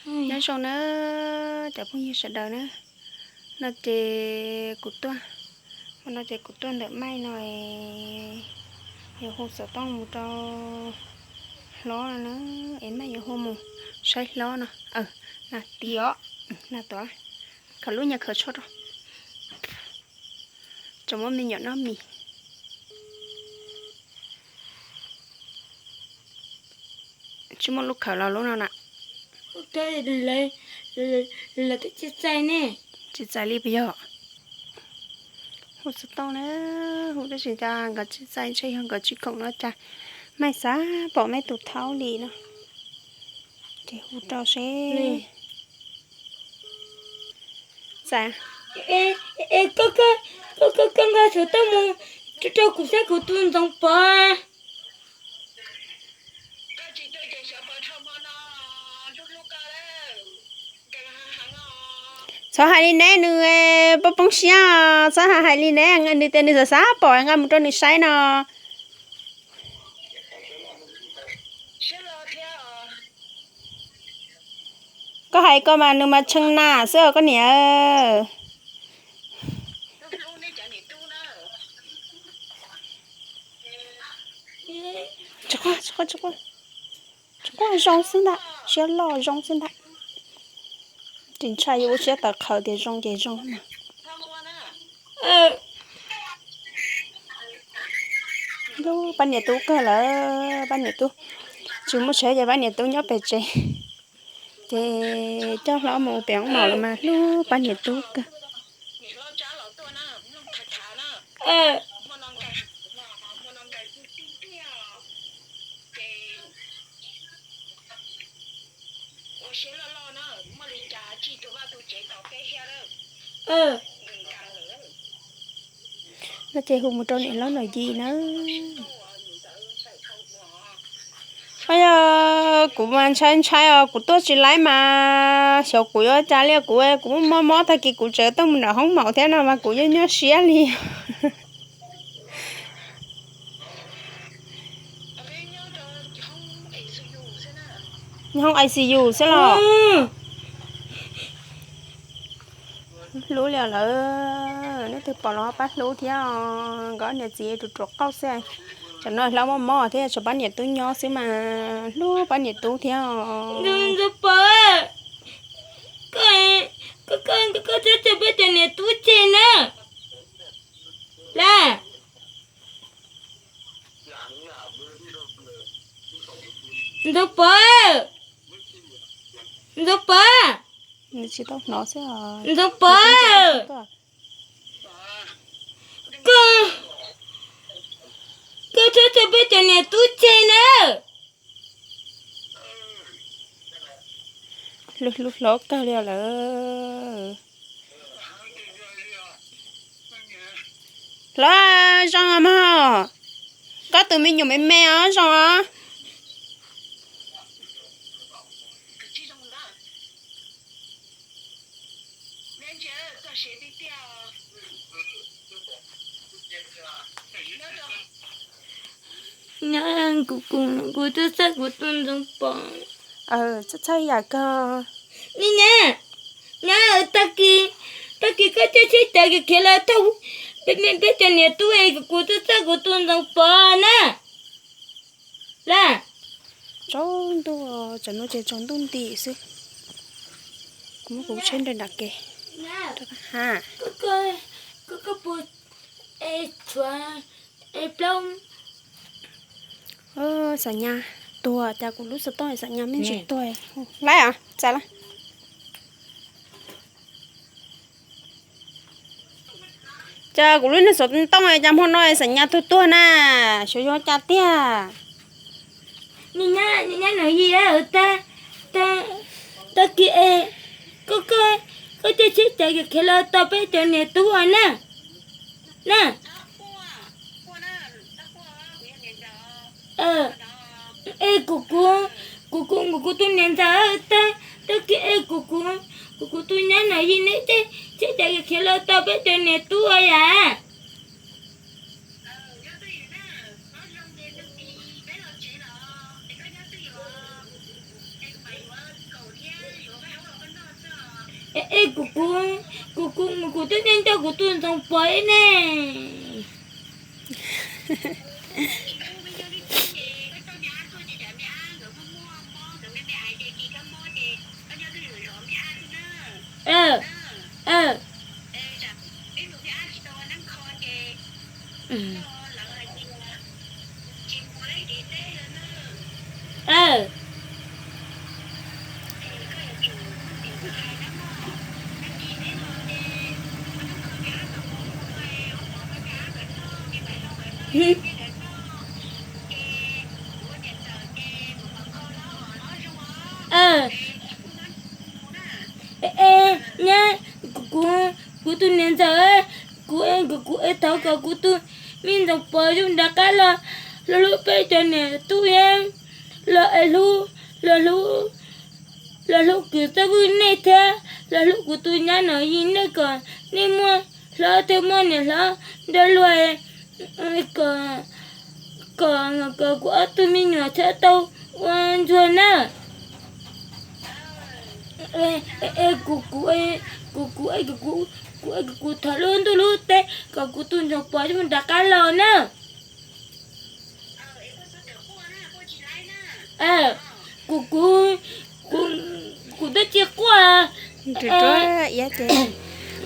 Nyob zoo na cov phooj ywg sawv daws na, no ces kuv tuaj, hmo no ces kuv tuaj ntawm Maj no, yuav hu xov tooj mus rau hlob no na, es Maj yuav hu mus saib hlob no, na ti os, na tuav, khaws lub nyuag khaws tsho rau, tseem muab me nyuam noj mis. Tsis muaj lub khawv los lub no na. Lawv twb tsis txais ne. Tsis txais li puas yog? Hu xov tooj na, hu tab sis cas nkawd tsis txais, ntshe yog nkawd tsis khoom no cas. Maj xav pom mej tus thaub li no. Ces hu rau seb. Txais. Koj, koj, koj nqa xov tooj mus rau kuv saib kuv tus Ntxoov Pov. Txhob hais li neb, nws poob poob siab, txhob hais li neb, nws tias nws xav xav pom nqa mus rau nws saib no. Koj hais ko mas nws mas tshee nas xwb os koj niam. Tsis quaj, tsis quaj, tsis quaj, zoo xwb ntag, siab loj zoo xwb ntag. Tsis ntshai yuav ua siab tawv qhawv tias zoo ces zoo na. Lub pab niam tub kawg lawm, pab niam tub tsis muaj tsheb ces pab niam tub nyob pem tsev, ces coj hlob mus pem hoob maum los mas hlub pab niam tub kawg. No ces hu mus rau niam hlob Nom Yim na. Yog kuv mas ntshai ntshai os, kuv tuaj tsis laib mas xyov kuv yuav cas li. Kuv, kuv mob mob tag kis kuv tseem tuaj mus nram hoob maum thiab no mas kuv nyob nyuaj siab li. Nyob hoob I C U xwb los? Hlub li lawm, leej twg pom los pab hlub thiab. Nkawd niam txiv ruam ruam qauj xwb. Tam no hlob mob mob thiab, tshuav pab niam tub nyob xwb mas hlub pab niam tub thiab. Ntxoov Pov, koj, koj, koj txhob tso peb cov niam tub tseg na. Laj, Ntxoov Pov, Ntxoov Pov, Ntxoov Pov, koj, koj txhob tso peb cov niam tub tseg na. Hlub hlub hlob kawg li lawm. Hlob, zoo mog, koj tus me nyuam me me os zoo os. Kuv, kuv twb txhawj kuv tus Ntxoov Pov. Txhawj yam kawg. Nyab, nyab, tag kis, tag kis koj coj tsheb cav khiav los thauj peb cov niam tub es kuv twb txhawj kuv tus Ntxoov Pov na. Laj, tsaus ntuj, tsaus ntuj ces tsaus ntuj nti xwb. Kuv muab kuv tsheb nrog nram kev. Ha, Xam Nyas tuag, cas kuv lub xov tooj Xam Nyas me ntsis tuag. Laib os, txais lawm. Cas kuv lub niag xov tooj cas hmo no Xam Nyas tuag tuag na, xyov yog cas tiag. Nyab, nyab Nom Yim, tag kis es koj, koj coj tsheb cav khiav los tos peb cov niam tub na. Na, es kuv, kuv, kuv, kuv tus niam ntxawm, tag kis es kuv, kuv, kuv tus nyab Nom Yim neb coj tsheb cav khiav los tos peb cov niam tub os yam. Kuv, kuv, kuv, kuv twb nco nco kuv tus Ntxoov Pov ne. Nyab, kuv, kuv tus niam ntxawm, kuv, kuv thov kom kuv tus me Ntxoov Pov zoo rov qab los, los hlub peb cov niam tub thiab, los hlub, los hlub, los hlub kwv tij phooj ywg nej thiab, los hlub kuv tus nyab Nom Yis nej kom nej muaj hlob thiab muaj niam hlob nrog luag, kom, kom kuv ob tug me nyuam thiaj tau ua ntsuag na. Kuv, kuv, kuv, kuv thov lub ntuj lub teb kom kuv tus Ntxoov Pov rov qab los na. Kuv, kuv, kuv twb tsis quaj.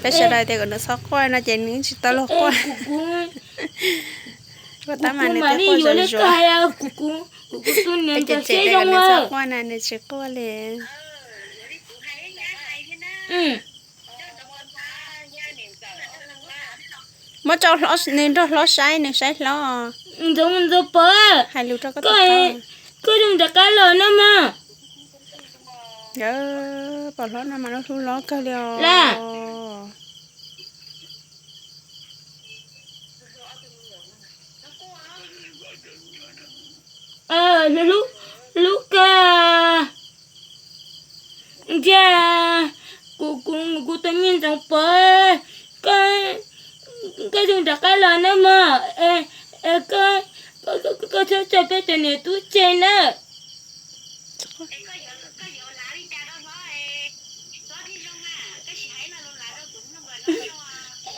Peb sawv daws tias kom nws txhob quaj no ces nws tsis tau los quaj. Kuv, kuv, kuv mam li yuav li koj hais, kuv, kuv, kuv tus niam ntxawm siab zoo. Nws tsis quaj li. Muab rau nws nrog hlob saib, nws saib hlob. Ntxoov, Ntxoov Pov, hais lus rau koj, koj zoo rov qab los no mas. Pom hlob no mas lub hlub hlob kawg li os. Hlub kawg. Ntsia, kuv, kuv, kuv tus me Ntxoov Pov, koj, koj zoo rov qab los na mog, es koj, koj txhob tso peb cov niam tub tseg na.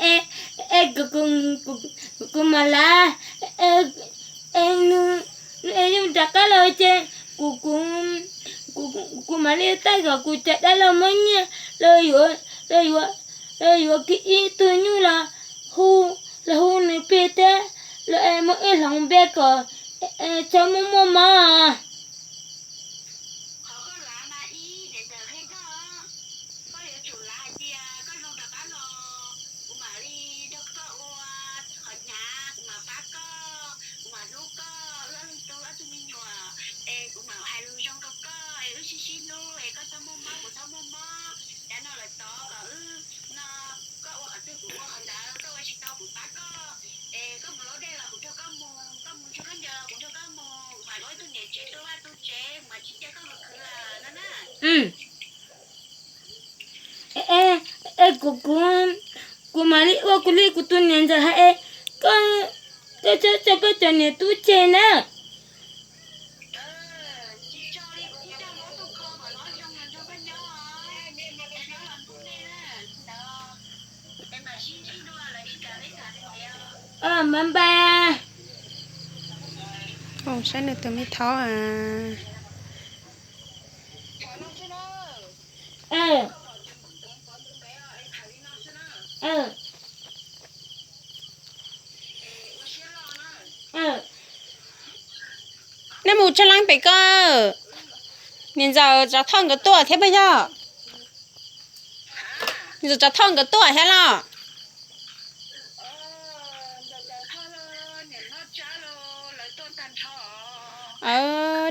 Es, es kuv, kuv mam lav, es nws, nws zoo rov qab los ces kuv, kuv, kuv mam li taij kom kuv cov dab laug muab nyiaj los yuav, los yuav, los yuav kiag ib tug nyuj los hu, los hu nws plig thiab, los es muab ib hloov npe kom txhob muaj muaj mob. Es, es kuv, kuv, kuv mam li ua kuv li kuv tus niam ntxawm hais es koj, koj txhob tso peb cov niam tub tseg na. Npais npais. Saib nws tus me thaub. Nej mus tsag leej pem ko. Niam ntxawm Tsav Thoj nkawd tuaj thiab puas yog? Niam ntxawm Tsav Thoj nkawd tuaj thiab los?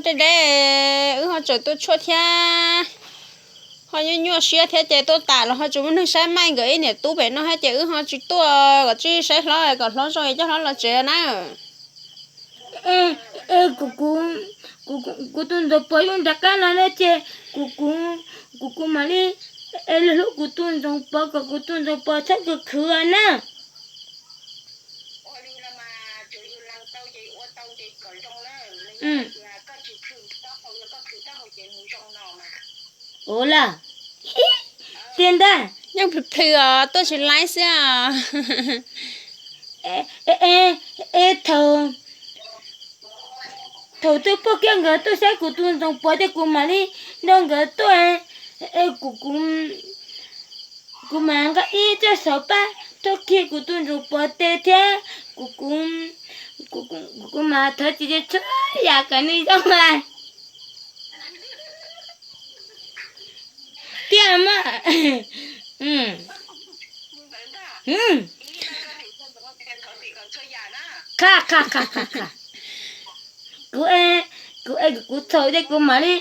Deb deb, wb ho tseem tuaj tshuaj thiab, ho nyuaj nyuaj siab thiab ces tuaj tas los ho tsis muaj neeg saib Maiv nkawd ib niam tub pem no thiab ces wb ho tsis tuaj kom tsij saib hlob kom hlob zoo es coj hlob los tsev na. Kuv, kuv tus Ntxoov Pov yeej rov qab los no ces kuv, kuv, kuv mam li hlub kuv tus Ntxoov Pov kom kuv tus Ntxoov Pov txhob khwv khwv na. Ua laj, tiag ntag. Yeej plhws plhws os, tuaj tsis laib xwb os. Es thaum, thaum twb pog kiag nkawd tuaj saib kuv tus ntxoov pov ces kuv mam li nrog nkawd tuaj, kuv, kuv mam nqa ib txoj xauv pab thauj kiag kuv tus ntxoov pov tes thiab kuv, kuv, kuv mam thov txim txhua yam kom nws zoo mas. Tiag mas. Qha qha qha qha qha. Kuv, kuv, kuv txhaum ces kuv mam li.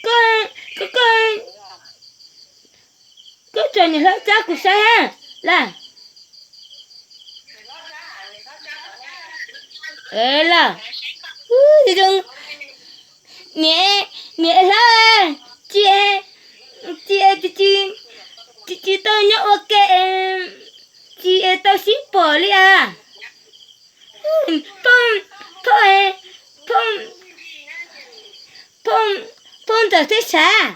Koj, koj, koj, koj tso niam hlob tsab kuv saib ha. Laj, laj, niam, niam hlob, tsis, tsis, tsis tau nyob ua ke, tsis tau sib pom li as. Phooj, phooj, phooj, phooj ntawm thiab sav.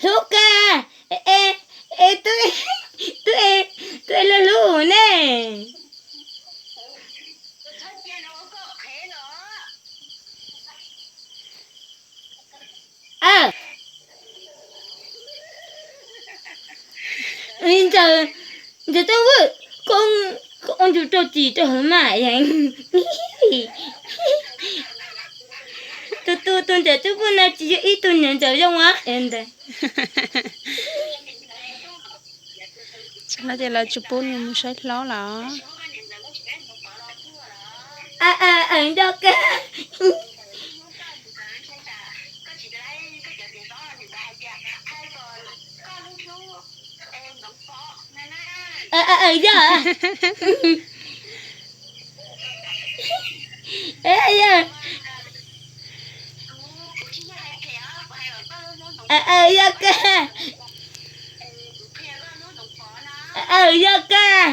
Hlub kawg, es, es, twb, twb es lub hlub ne. Ntxawm, ntxawm Tooj Vwj, koj ua ntsum rau txim rau hauv mas. Tus, tus, tus ntxawm Tooj Vwj no tsis yog ib tug niam ntxawm zoo as ntag. Tsis no ces lawv tsis pub nws mus saib hlob los. Aws, nco kawg. Aws, yog. Yog, yog kawg. Aws, yog kawg.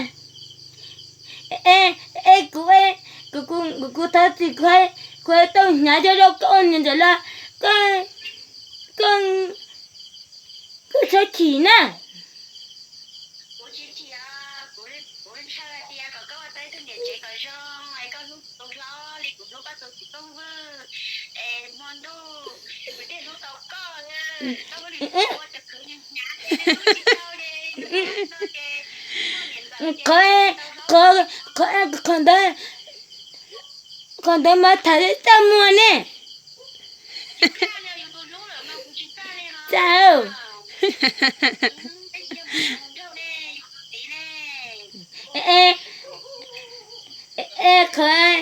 Es, es kuv, kuv, kuv, kuv thov txim, kuv, kuv tau hnyav zog rau koj niam ntxawm los koj, koj, koj txhob chim na. Qhov, qhov, qhov ntawd, qhov ntawd mas tham txaj muag ne. Txaj, es, es, qhov,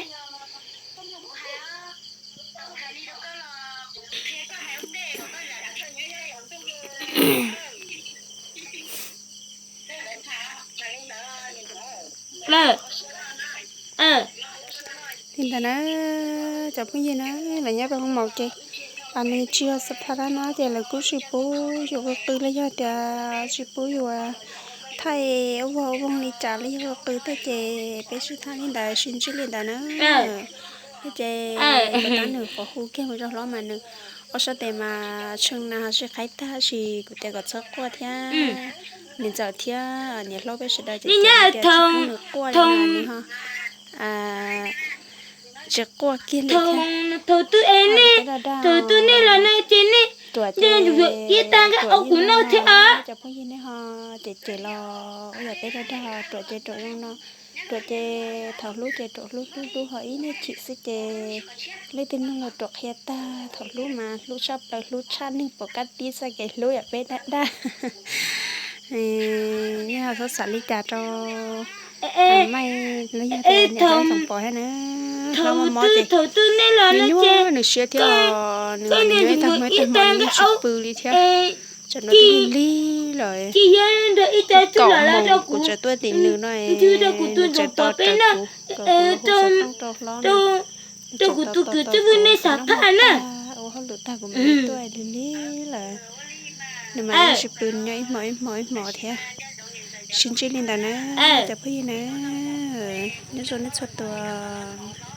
li ntawd na, cov phooj ywg na, lawv nyob pem hoob mom ces nws tsis yog xab phas dab no ces lawv kuj tsis pub yus qw qw los yog tias tsis pub yus thaij ub vog ub voog li cas los yog qw qw tej ces peb sib tham li ntawd sib ntsib li ntawd na. Ces kuv tab nws qhuav hu kiag mus rau hlob mas nws ob sab tes mas tshee na ho sib qhaib tag sis kuv tias kom txhob quaj thiab, niam ntxawm thiab niam hlob peb sawv daws ces nws quaj li nws ho tsis quaj kiag li thiab. Thaum twg es nej, thaum twg nej los no ces nej ruam ces yuav ib tag nqaij ua kuv noj thiab os. Cov phooj ywg nej ho ces ces los ua yam peb dag dag ruam ces ruam zoo no, ruam ces thaum hlub ces ruam hlub hlub hlub ho ib niag chim xwb ces leej twg mloog los ruam qhia tag. Thaum hlub mas hlub tshaj plaws hlub tshaj neeg pom kab tib txoj kev hlub yam peb dag dag. Nej ho txhob xav li cas rau Maiv los yog tias niam hlob Ntxoov Pov thiab na. Hlob Maiv Mov ces nws nyuaj nws siab thiab os, nws nyob ib tag hmo ib tag hmo nws yeej tsis pw li thiab. Tsam no twb lig lig lawm, kaum moos kuv tseem tuaj tim nws no, nws tseem tos rawv kuv kom kuv los hu xov tooj rau hlob no. Nws tseem tos tos tos kuv xov tooj tag, ua hauj lwm tag kuv mam li tuaj, lig lig lawm. Nws mas yeej tsis pw, nws nyob ib hmo ib hmo ib hmo thiab. Sib ntsib li ntawd na, cov phooj ywg na, nyob zoo nej txhua tus.